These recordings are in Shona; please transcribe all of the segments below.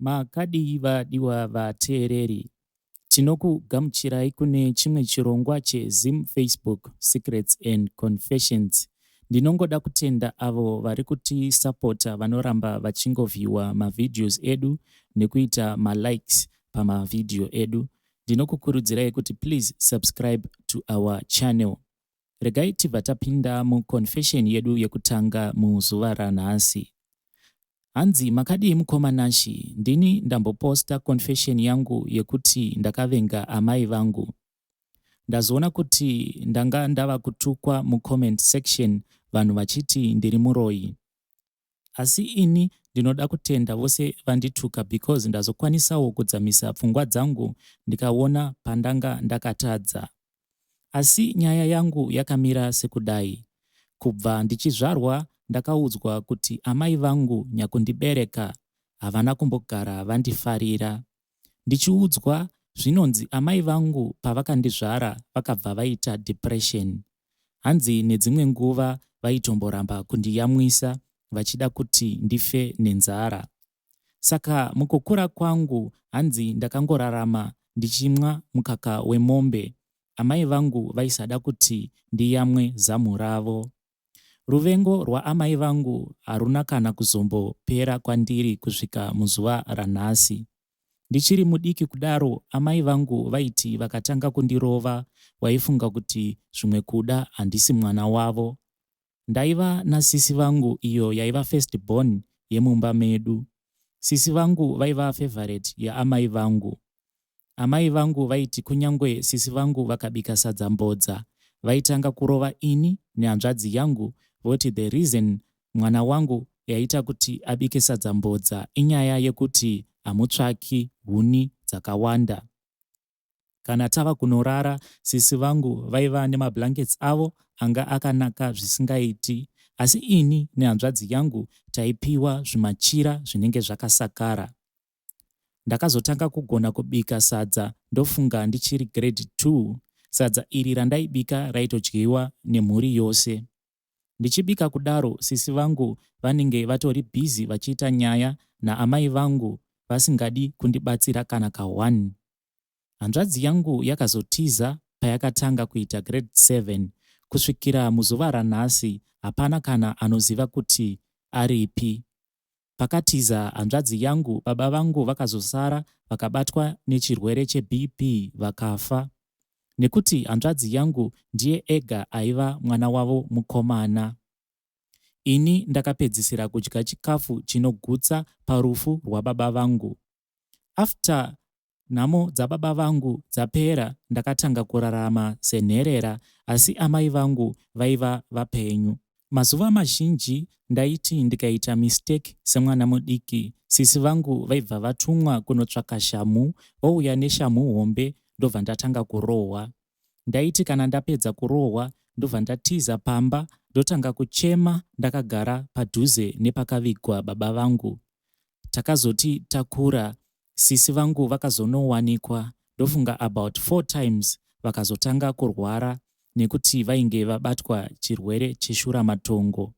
Makadii vadiwa vateereri? Tinokugamuchirai kune chimwe chirongwa cheZim Facebook Secrets and Confessions. Ndinongoda kutenda avo vari kutisapota vanoramba vachingoviewa mavideos edu nekuita malikes pamavhidhiyo edu. Ndinokukurudzirai kuti please subscribe to our channel. Regai tibva tapinda muconfession yedu yekutanga muzuva ranhasi. Hanzi makadii mukoma Nashy, ndini ndamboposta confession yangu yekuti ndakavenga amai vangu. Ndazoona kuti ndanga ndava kutukwa mucomment section vanhu vachiti ndiri muroyi. Asi ini ndinoda kutenda vose vandituka because ndazokwanisawo kudzamisa pfungwa dzangu ndikaona pandanga ndakatadza. Asi nyaya yangu yakamira sekudai. Kubva ndichizvarwa ndakaudzwa kuti amai vangu nyakundibereka havana kumbogara vandifarira. Ndichiudzwa zvinonzi amai vangu pavakandizvara vakabva vaita depression. Hanzi nedzimwe nguva vaitomboramba kundiyamwisa vachida kuti ndife nenzara. Saka mukukura kwangu hanzi ndakangorarama ndichimwa mukaka wemombe. Amai vangu vaisada kuti ndiyamwe zamu ravo. Ruvengo rwaamai vangu haruna kana kuzombopera kwandiri kusvika muzuva ranhasi. Ndichiri mudiki kudaro amai vangu vaiti vakatanga kundirova waifunga kuti zvimwe kuda handisi mwana wavo. Ndaiva nasisi vangu iyo yaiva first born yemumba medu. Sisi vangu vaiva favourite yaamai vangu. Amai vangu vaiti kunyangwe sisi vangu vakabika sadza mbodza vaitanga kurova ini nehanzvadzi yangu voti the reason mwana wangu yaita kuti abike sadza mbodza inyaya yekuti hamutsvaki huni dzakawanda. Kana tava kunorara sisi vangu vaiva nemablankets avo anga akanaka zvisingaiti asi ini nehanzvadzi yangu taipiwa zvimachira zvinenge zvakasakara. Ndakazotanga kugona kubika sadza ndofunga ndichiri grade 2. Sadza iri randaibika raitodyiwa nemhuri yose. Ndichibika kudaro sisi vangu vanenge vatori busy vachiita nyaya naamai vangu vasingadi kundibatsira kana ka one. Hanzvadzi yangu yakazotiza payakatanga kuita grade 7 kusvikira muzuva ranhasi hapana kana anoziva kuti aripi. Pakatiza hanzvadzi yangu baba vangu vakazosara vakabatwa nechirwere cheBP vakafa. Nekuti hanzvadzi yangu ndiye ega aiva mwana wavo mukomana. Ini ndakapedzisira kudya chikafu chinogutsa parufu rwababa vangu. After nhamo dzababa vangu dzapera ndakatanga kurarama senherera asi amai vangu vaiva vapenyu. Mazuva mazhinji ndaiti ndikaita mistake semwana mudiki sisi vangu vaibva vatumwa kunotsvaka shamhu vouya neshamhu hombe ndobva ndatanga kurohwa. Ndaiti kana ndapedza kurohwa ndobva ndatiza pamba ndotanga kuchema ndakagara padhuze nepakavigwa baba vangu. Takazoti takura sisi vangu vakazonowanikwa ndofunga about 4 times vakazotanga kurwara nekuti vainge vabatwa chirwere cheshuramatongo.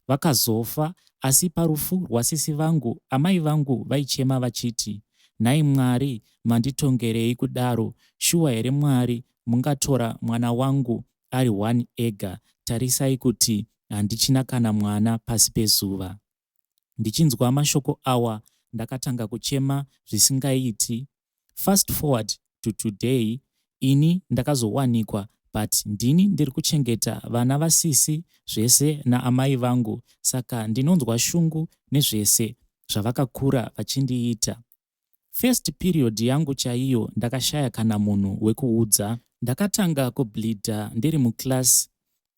Vakazofa asi parufu rwasisi vangu amai vangu vaichema vachiti nhai Mwari manditongerei kudaro shuwa here Mwari mungatora mwana wangu ari one ega tarisai kuti handichina kana mwana pasi pezuva. Ndichinzwa mashoko awa ndakatanga kuchema zvisingaiti. Fast forward to today ini ndakazowanikwa but ndini ndiri kuchengeta vana vasisi zvese naamai vangu saka ndinonzwa shungu nezvese zvavakakura vachindiita. First period yangu chaiyo ndakashaya kana munhu wekuudza. Ndakatanga kubleeder ndiri muclass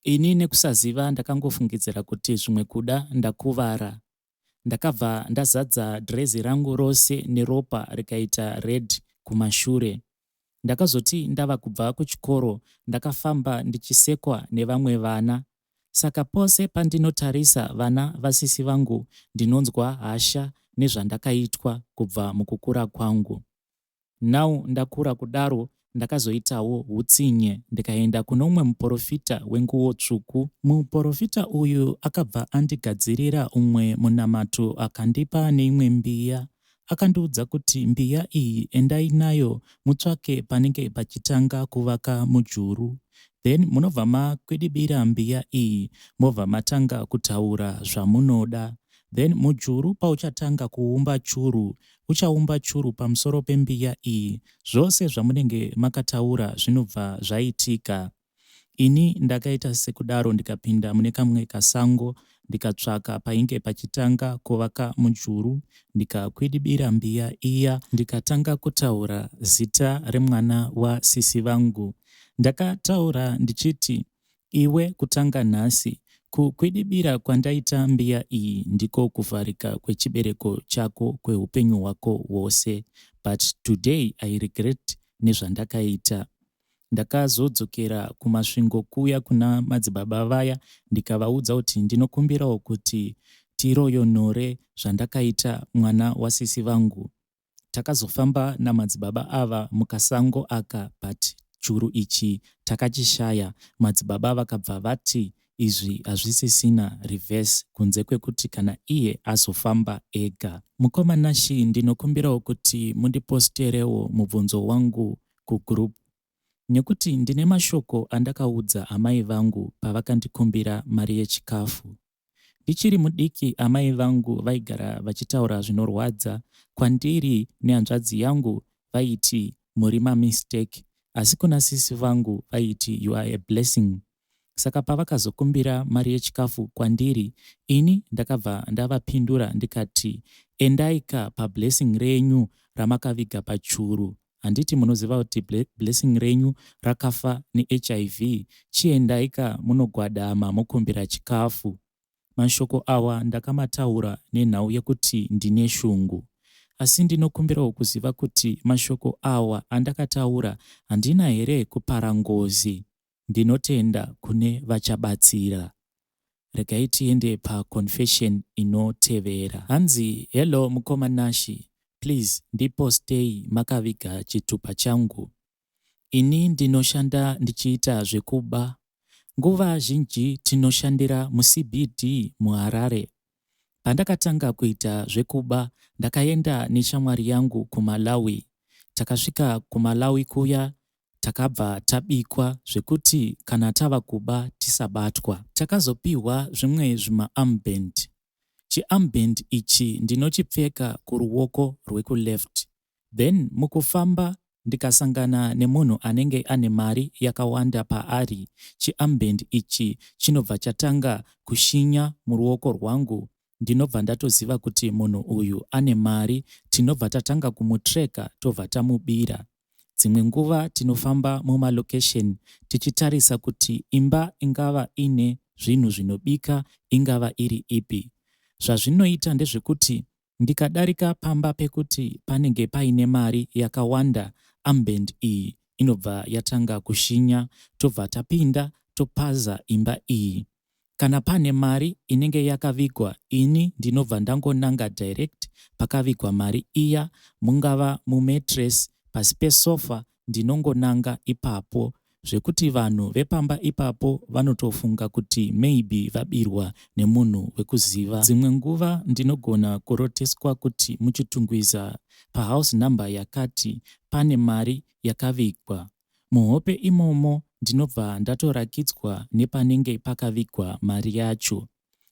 ini nekusaziva ndakangofungidzira kuti zvimwe kuda ndakuvara. Ndakabva ndazadza dhirezi rangu rose neropa rikaita red kumashure. Ndakazoti ndava kubva kuchikoro ndakafamba ndichisekwa nevamwe vana. Saka pose pandinotarisa vana vasisi vangu ndinonzwa hasha nezvandakaitwa kubva mukukura kwangu. Now ndakura kudaro ndakazoitawo hutsinye ndikaenda kune umwe muporofita wenguwo tsvuku. Muporofita uyu akabva andigadzirira umwe munamato akandipa neimwe mbiya. Akandiudza kuti mbiya iyi endai nayo mutsvake panenge pachitanga kuvaka mujuru. Then munobva makwidibira mbiya iyi mobva matanga kutaura zvamunoda. Then mujuru pauchatanga kuumba churu, uchaumba churu pamusoro pembiya iyi. Zvose zvamunenge makataura zvinobva zvaitika. Ini ndakaita sekudaro ndikapinda mune kamwe kasango ndikatsvaka painge pachitanga kuvaka mujuru ndikakwidibira mbiya iya ndikatanga kutaura zita remwana wasisi vangu. Ndakataura ndichiti iwe kutanga nhasi kukwidibira kwandaita mbiya iyi ndiko kuvharika kwechibereko chako kweupenyu hwako hwose but today I regret nezvandakaita. Ndakazodzokera kuMasvingo kuya kuna madzibaba vaya ndikavaudza kuti ndinokumbirawo kuti tiroyonore zvandakaita mwana wasisi vangu. Takazofamba namadzibaba ava mukasango aka but churu ichi takachishaya. Madzibaba vakabva vati izvi hazvisisina reverse kunze kwekuti kana iye azofamba ega. Mukoma Nashy ndinokumbirawo kuti mundiposterewo mubvunzo wangu kugroup nekuti ndine mashoko andakaudza amai vangu pavakandikumbira mari yechikafu. Ndichiri mudiki amai vangu vaigara vachitaura zvinorwadza kwandiri nehanzvadzi yangu vaiti muri mamistake asi kuna sisi vangu vaiti you are a blessing. Saka pavakazokumbira mari yechikafu kwandiri ini ndakabva ndavapindura ndikati endai ka pablessing renyu ramakaviga pachuru handiti munoziva kuti blessing renyu rakafa neHIV chiendai ka munogwadama mokumbira chikafu. Mashoko awa ndakamataura nenhau yekuti ndine shungu. Asi ndinokumbirawo kuziva kuti mashoko awa andakataura handina here kupara ngozi. Ndinotenda kune vachabatsira. Regai tiende paconfession inotevera. Hanzi hello mukoma Nashy, please ndipostei makaviga chitupa changu. Ini ndinoshanda ndichiita zvekuba. Nguva zhinji tinoshandira muCBD muHarare. Pandakatanga kuita zvekuba ndakaenda neshamwari yangu kuMalawi. Takasvika kuMalawi kuya takabva tabikwa zvekuti kana tava kuba tisabatwa. Takazopihwa zvimwe zvimaarmband. Chiarmband ichi ndinochipfeka kuruoko rwekuleft. Then mukufamba ndikasangana nemunhu anenge ane mari yakawanda paari, chiarmband ichi chinobva chatanga kushinya muruoko rwangu. Ndinobva ndatoziva kuti munhu uyu ane mari, tinobva tatanga kumutreka tobva tamubira. Dzimwe nguva tinofamba mumalocation tichitarisa kuti imba ingava ine zvinhu zvinobika ingava iri ipi. Zvazvinoita ndezvekuti ndikadarika pamba pekuti panenge paine mari yakawanda, armband iyi inobva yatanga kushinya, tobva tapinda topaza imba iyi. Kana pane mari inenge yakavigwa ini ndinobva ndangonanga direct pakavigwa mari iya, mungava mumattress, pasi pesofa, ndinongonanga ipapo zvekuti vanhu vepamba ipapo vanotofunga kuti maybe vabirwa nemunhu wekuziva. Dzimwe nguva ndinogona kuroteswa kuti muChitungwiza pahouse number yakati pane mari yakavigwa. Muhope imomo ndinobva ndatorakidzwa nepanenge pakavigwa mari yacho.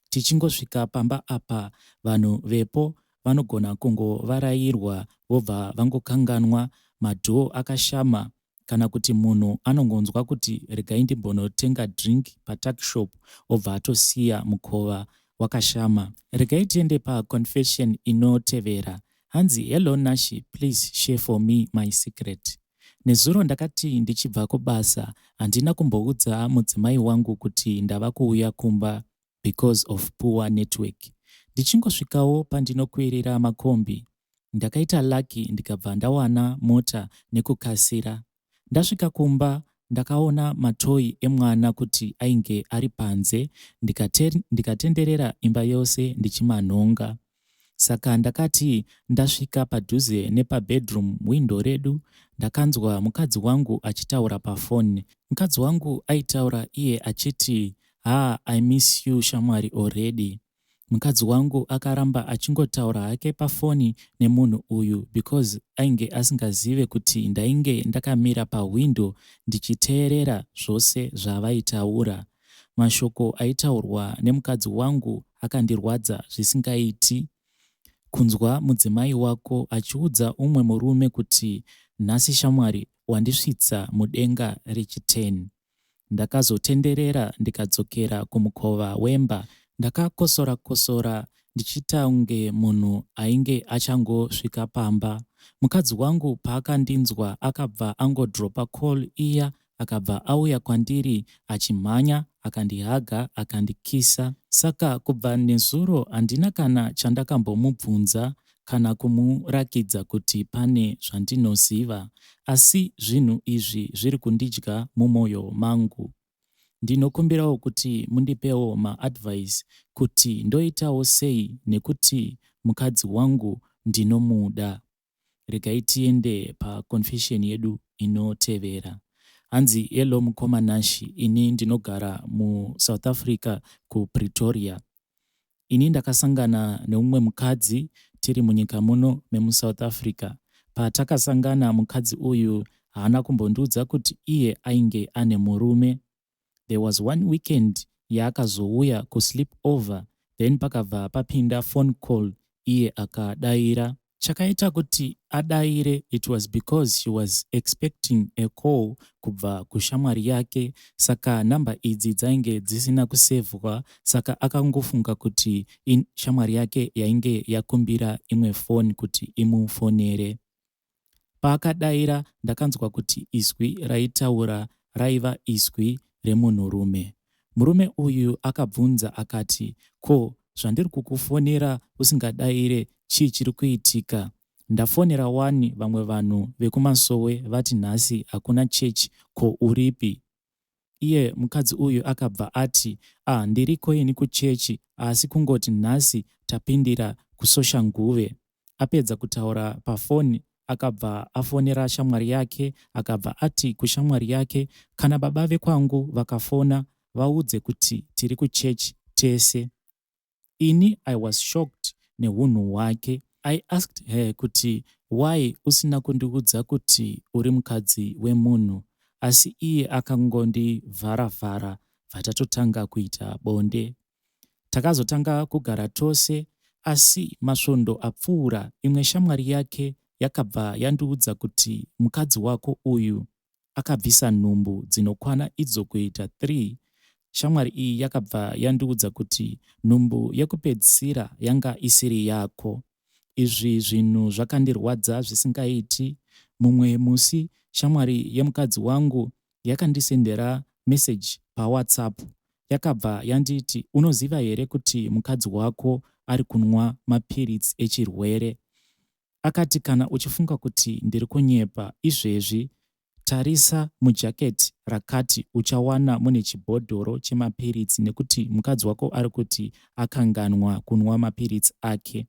Tichingosvika pamba apa vanhu vepo vanogona kungovarairwa vobva vangokanganwa madoor akashama kana kuti munhu anongonzwa kuti regai ndimbonotenga drink patuckshop obva atosiya mukova wakashama. Regai tiende paconfession inotevera. Hanzi hello Nashy, please share for me my secret. Nezuro ndakati ndichibva kubasa handina kumboudza mudzimai wangu kuti ndava kuuya kumba because of poor network. Ndichingosvikawo pandinokwirira makombi ndakaita lucky ndikabva ndawana mota nekukasira. Ndasvika kumba ndakaona matoyi emwana kuti ainge ari panze ndikatenderera imba yose ndichimanhonga. Saka ndakati ndasvika padhuze nepabedroom window redu ndakanzwa mukadzi wangu achitaura pafoni. Mukadzi wangu aitaura iye achiti haa I miss you shamwari already. Mukadzi wangu akaramba achingotaura hake pafoni nemunhu uyu because ainge asingazive kuti ndainge ndakamira pahwindo ndichiteerera zvose zvavaitaura. Mashoko aitaurwa nemukadzi wangu akandirwadza zvisingaiti. Kunzwa mudzimai wako achiudza umwe murume kuti nhasi shamwari wandisvitsa mudenga rechi10. Ndakazotenderera ndikadzokera kumukova wemba. Ndakakosora kosora ndichiita kunge munhu ainge achangosvika pamba. Mukadzi wangu paakandinzwa akabva angodropa call iya akabva auya kwandiri achimhanya akandihaga akandikisa. Saka kubva nezuro handina kana chandakambomubvunza kana kumurakidza kuti pane zvandinoziva. Asi zvinhu izvi zviri kundidya mumwoyo mangu. Ndinokumbirawo kuti mundipewo maadvice kuti ndoitawo sei nekuti mukadzi wangu ndinomuda. Regai tiende paconfession yedu inotevera. Hanzi hello mukoma Nash, ini ndinogara muSouth Africa kuPretoria. Ini ndakasangana neumwe mukadzi tiri munyika muno memuSouth Africa. Patakasangana mukadzi uyu haana kumbondiudza kuti iye ainge ane murume. There was one weekend yaakazouya kusleep over then pakabva papinda phone call iye akadaira. Chakaita kuti adaire it was because she was expecting a call kubva kushamwari yake saka nhamba idzi dzainge dzisina kusevhwa saka akangofunga kuti shamwari yake yainge yakumbira imwe foni kuti imufonere. Paakadaira ndakanzwa kuti izwi raitaura raiva izwi remunhurume. Murume uyu akabvunza akati ko zvandiri kukufonera usingadaire chii chiri kuitika? Ndafonera wani vamwe vanhu vekumasowe vati nhasi hakuna chechi ko uripi? Iye mukadzi uyu akabva ati ah ndiriko ini kuchechi asi kungoti nhasi tapindira kuSoshanguve. Apedza kutaura pafoni akabva afonera shamwari yake akabva ati kushamwari yake kana baba vekwangu vakafona vaudze kuti tiri kuchechi tese. Ini I was shocked nehunhu hwake. I asked her kuti why usina kundiudza kuti uri mukadzi wemunhu asi iye akangondivhara-vhara bva tatotanga kuita bonde. Takazotanga kugara tose asi masvondo apfuura imwe shamwari yake yakabva yandiudza kuti mukadzi wako uyu akabvisa nhumbu dzinokwana idzo kuita 3. Shamwari iyi yakabva yandiudza kuti nhumbu yekupedzisira yanga isiri yako. Izvi zvinhu zvakandirwadza zvisingaiti. Mumwe musi shamwari yemukadzi wangu yakandisendera meseji paWhatsApp. Yakabva yanditi unoziva here kuti mukadzi wako ari kunwa mapiritsi echirwere. Akati kana uchifunga kuti ndiri kunyepa izvezvi tarisa mujaketi rakati uchawana mune chibhodhoro chemapiritsi nekuti mukadzi wako ari kuti akanganwa kunwa mapiritsi ake.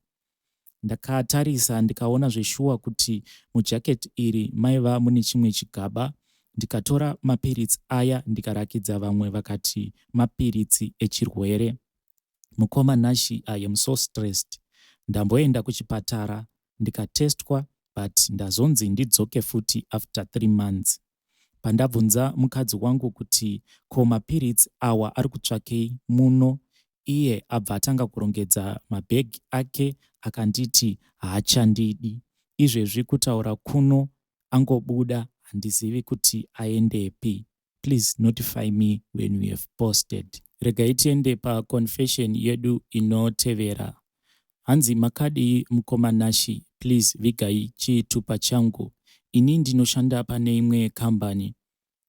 Ndakatarisa ndikaona zveshuwa kuti mujaketi iri maiva mune chimwe chigaba. Ndikatora mapiritsi aya ndikarakidza vamwe vakati mapiritsi echirwere. Mukoma Nashi I am so stressed. Ndamboenda kuchipatara ndikatestwa but ndazonzi ndidzoke futi after 3 months. Pandabvunza mukadzi wangu kuti ko mapiritsi awa ari kutsvakei muno iye abva atanga kurongedza mabhegi ake akanditi haachandidi. Izvezvi kutaura kuno angobuda handizivi kuti aendepi. Please notify me when you have posted. Regai tiende paconfession yedu inotevera. Hanzi makadii mukoma Nashi, please vigai chitupa changu. Ini ndinoshanda pane imwe kambani.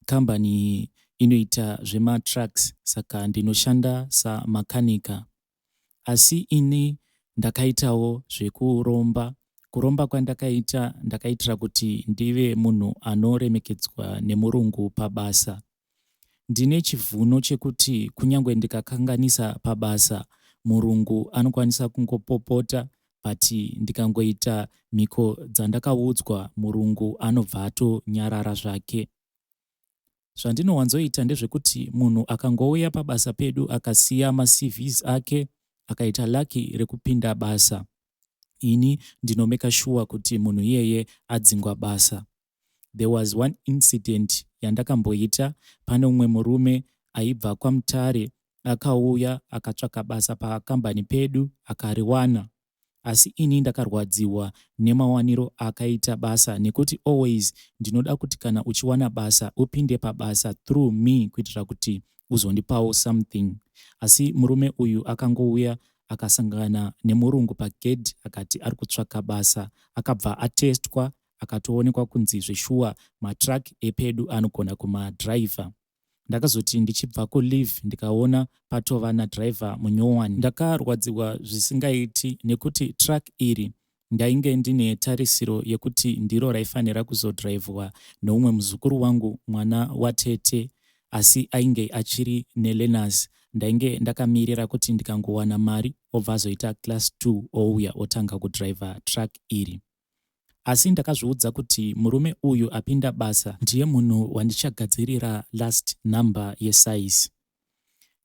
Kambani iyi inoita zvematrucks saka ndinoshanda samakanika. Asi ini ndakaitawo zvekuromba. Kuromba kwandakaita ndakaitira kuti ndive munhu anoremekedzwa nemurungu pabasa. Ndine chivhuno chekuti kunyange ndikakanganisa pabasa murungu anokwanisa kungopopota but ndikangoita mhiko dzandakaudzwa murungu anobva atonyarara zvake. Zvandinowanzoita ndezvekuti munhu akangouya pabasa pedu akasiya maCVs ake akaita lucky rekupinda basa ini ndinomeka shuwa kuti munhu iyeye adzingwa basa. There was one incident yandakamboita, pane umwe murume aibva kwaMutare akauya akatsvaka basa pakambani pedu akariwana. Asi ini ndakarwadziwa nemawaniro aakaita basa nekuti always ndinoda kuti kana uchiwana basa upinde pabasa through me kuitira kuti uzondipawo something. Asi murume uyu akangouya akasangana nemurungu pagedhi akati ari kutsvaka basa akabva atestwa akatoonekwa kunzi zveshuwa matruck epedu anogona kumadriver. Ndakazoti ndichibva kuleave ndikaona patova nadriver munyowani. Ndakarwadziwa zvisingaiti nekuti truck iri ndainge ndine tarisiro yekuti ndiro raifanira kuzodrivwa neumwe muzukuru wangu mwana watete asi ainge achiri nelearners. Ndainge ndakamirira kuti ndikangowana mari obva azoita class 2 ouya otanga kudriver truck iri. Asi ndakazviudza kuti murume uyu apinda basa ndiye munhu wandichagadzirira last number yesize.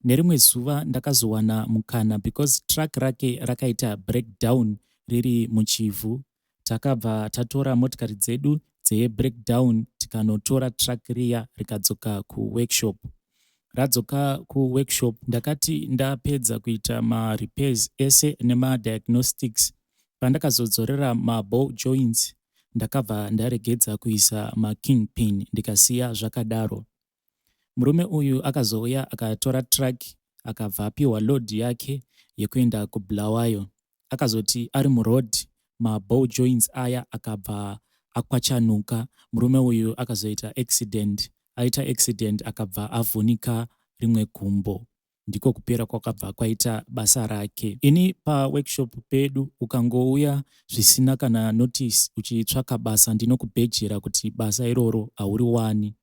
Nerimwe zuva ndakazowana mukana because truck rake rakaita breakdown riri muChivhu. Takabva tatora motikari dzedu dzebreakdown tikanotora truck riya rikadzoka kuworkshop. Radzoka kuworkshop ndakati ndapedza kuita marepairs ese nemadiagnostics Pandakazodzorera maball joints ndakabva ndaregedza kuisa making pin ndikasiya zvakadaro. Murume uyu akazouya akatora truck akabva apiwa load yake yekuenda kuBulawayo. Akazoti ari muroad maball joints aya akabva akwachanuka. Murume uyu akazoita accident. Aita accident akabva avhunika rimwe gumbo. Ndiko kupera kwakabva kwaita basa rake. Ini paworkshop pedu ukangouya zvisina kana notice uchitsvaka basa ndinokubhejera kuti basa iroro hauriwani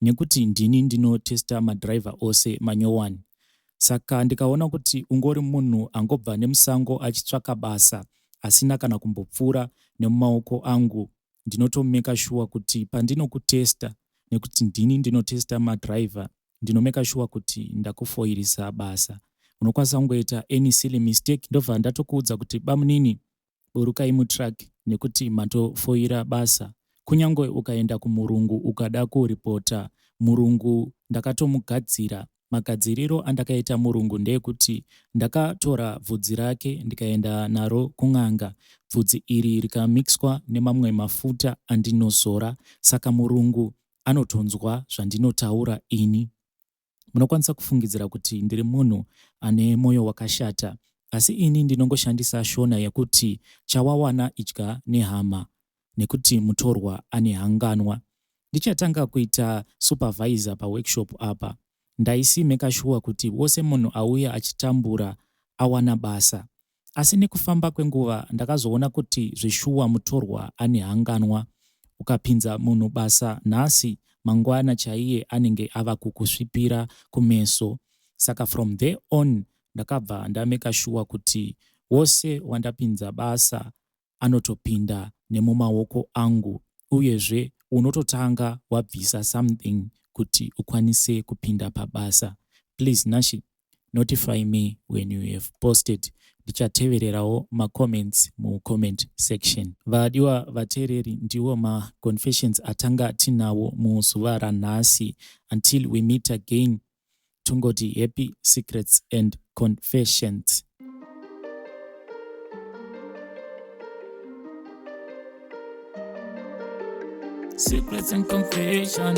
nekuti ndini ndinotesta madriver ose manyowani. Saka ndikaona kuti ungori munhu angobva nemusango achitsvaka basa asina kana kumbopfuura nemumaoko angu ndinotomeka shuwa kuti pandinokutesta nekuti ndini ndinotesta madriver ndinomeka shuwa kuti ndakufoirisa basa. Unokwanisa kungoita any silly mistake ndobva ndatokuudza kuti bamunini burukai mutruck nekuti matofoira basa. Kunyange ukaenda kumurungu ukada kuripota murungu ndakatomugadzira. Magadziriro andakaita murungu ndeekuti ndakatora bvudzi rake ndikaenda naro kun'anga. Bvudzi iri rikamixwa nemamwe mafuta andinozora saka murungu anotonzwa zvandinotaura ini. Munokwanisa kufungidzira kuti ndiri munhu ane moyo wakashata asi ini ndinongoshandisa shona yekuti chawawana idya nehama nekuti mutorwa ane hanganwa. Ndichatanga kuita supervisor paworkshop apa ndaisi meka shuwa kuti wose munhu auya achitambura awana basa. Asi nekufamba kwenguva ndakazoona kuti zveshuwa mutorwa ane hanganwa. Ukapinza munhu basa nhasi mangwana chaiye anenge ava kukusvipira kumeso. Saka from there on ndakabva ndameka shuwa kuti wose wandapinza basa anotopinda nemumaoko angu uyezve unototanga wabvisa something kuti ukwanise kupinda pabasa. Please Nashy notify me when you have posted ndichatevererawo macomments mucomment section. Vadiwa vateereri ndiwo maconfessions atanga tinawo muzuva ranhasi. Until we meet again tongoti happy secrets and confessions. Secrets and confession.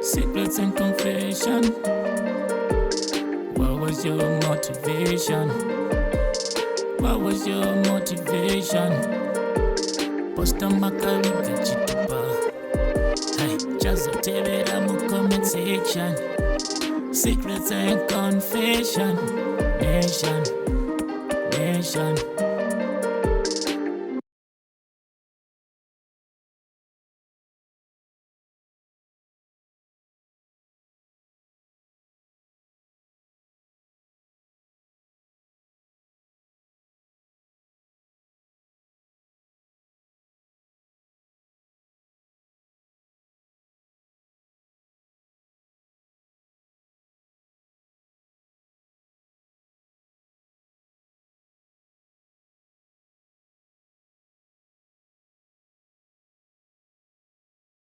Secrets and confession. What was your motivation? What was your motivation? Posta makaviga chitupa. Hey, chazotevera mu comment section. Secrets and confession. Nation. Nation.